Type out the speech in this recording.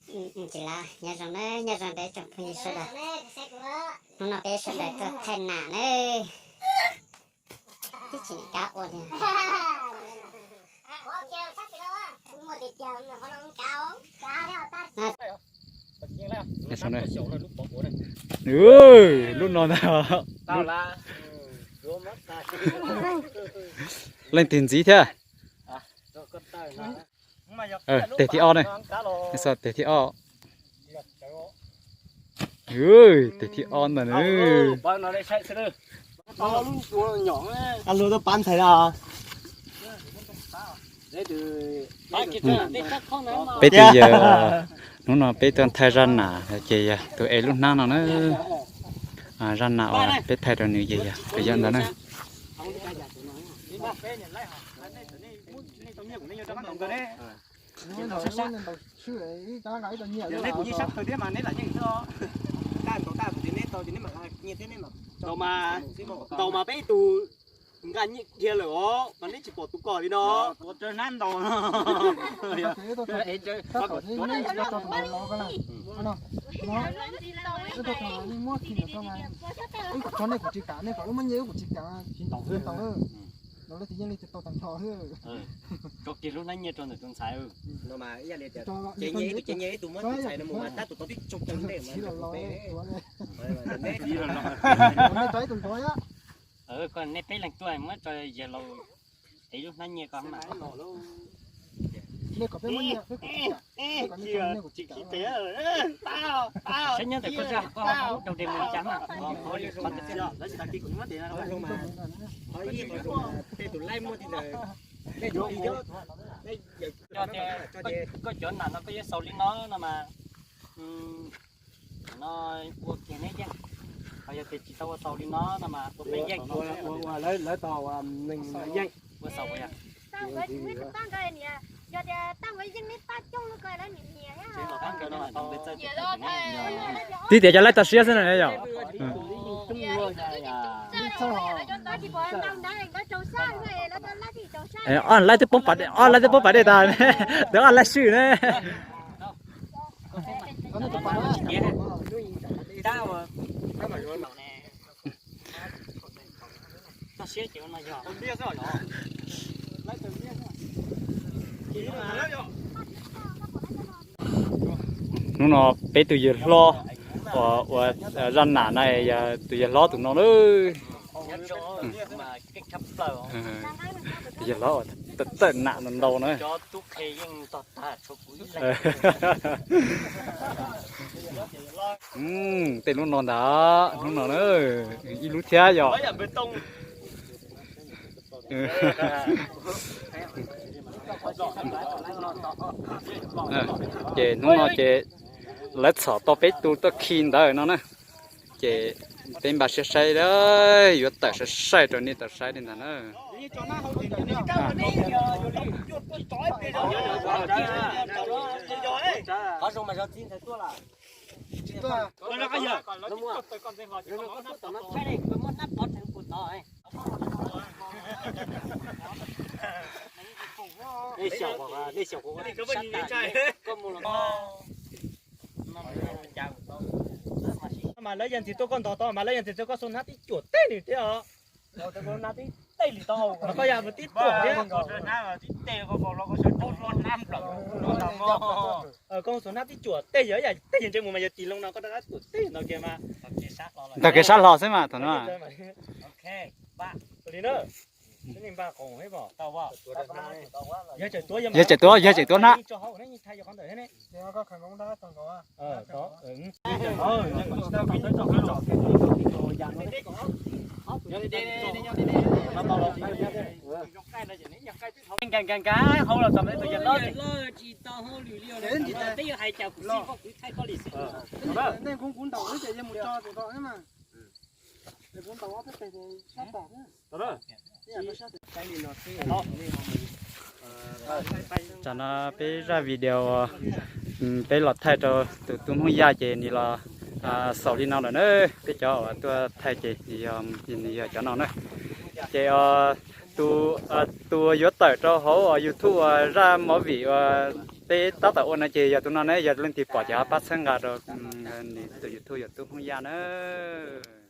Tsis las, nyob zoo nawb, nyob zoo rau tsoom phooj ywg sawv daws. Hnub no peb sawv daws tuaj thaij nam nawb. Twb tsis kab ua li. Lub no ntag. Leej twg ntxiv thiab? Tes thib ob ne. Tes thib ob. Tes thib ob ntag na. Peb tus yawg, hnub no peb tuaj thaij zaj nam ces yog tus ev lub hnab no na. Zaj nam uas peb thaij rau nws ces yog tus yawg ntawd na. Neb kuv yeej sab thawj thiab mas neb lam yeej xwb os. Ntaus mas peb ib tug nqa nyiaj kiag lawm os mas neb tsis pom tus kom li no. Tsis ntaus. Tau lawv tias yeej li tau tag nrho. Tso kiag lub hnab nyiaj rau ntawm tus ntxhais. Tus ntxhais no mus mas tab tus tau tib tsoom ntej mas. Koj nej peb leeg tuaj muab rau yawg laus ev lub hnab nyiaj ko mas. Saib nyob ntawm koj zaj koj ho rau de mus li cas na. Yog tias koj cov nam no koj yuav xaus li no no mas, no ua kiag neb yeej. Ho yog tias tsis tau ua xaus li no no mas ua peb yeej. Ua lawv tau neeg yeej. Ua xaus ua yog. Tib tias cov laib toj siab xwb na yom. Ob laib twb poob pas dej, ob laib twb poob pas dej tas, ntawd ob laib swj ne. Hnub no peb tus yawg hlob uas ua zaj nam na yog tus yawg hlob tus no na. Tus yawg hlob uas tawm nam ntau ntau na. Tej lub no ntag, hnub no na, ib lub thiab yog. Ces hnub no ces lawv txhom tau peb tus tuaj khi ntawd no na. Ces peb npaj siab saib, yuav tawm sai sai rau nej tau saib li ntag na. Mas lawv yeej tsis tuaj koj ntog tau, mas lawv yeej tsis tuaj koj xu hnab tib cuam teg li thiab os. Koj yam tib cuam thiab. Koj xu hnab tib cuam teg, yog yam teg yeej ntsej muag mas yog tis loo no koj rov qab cuam teg ntawd kiag mas. Ntawd kev sab hlo xwb mas thaum no. Li na. Yog tseem tuav, yog tseem tuav hnab. Nkag nkag nkag hauv los txog tus yawg hlob. Tam no peb zaj video peb los thaij rau tus tub Hmoob Yaj ces nws los xaus li no lawm na. Peb cov uas tuaj thaij ces nws yog cov no na. Ces tus yuav tawm rau hauv YouTube uas zaj movie uas Peb tab tom ua no ces yog tus no ne, yog leej twg pom ces ho pab txhawb nqa rau tus YouTube yog Tub Hmoob Yaj nawb.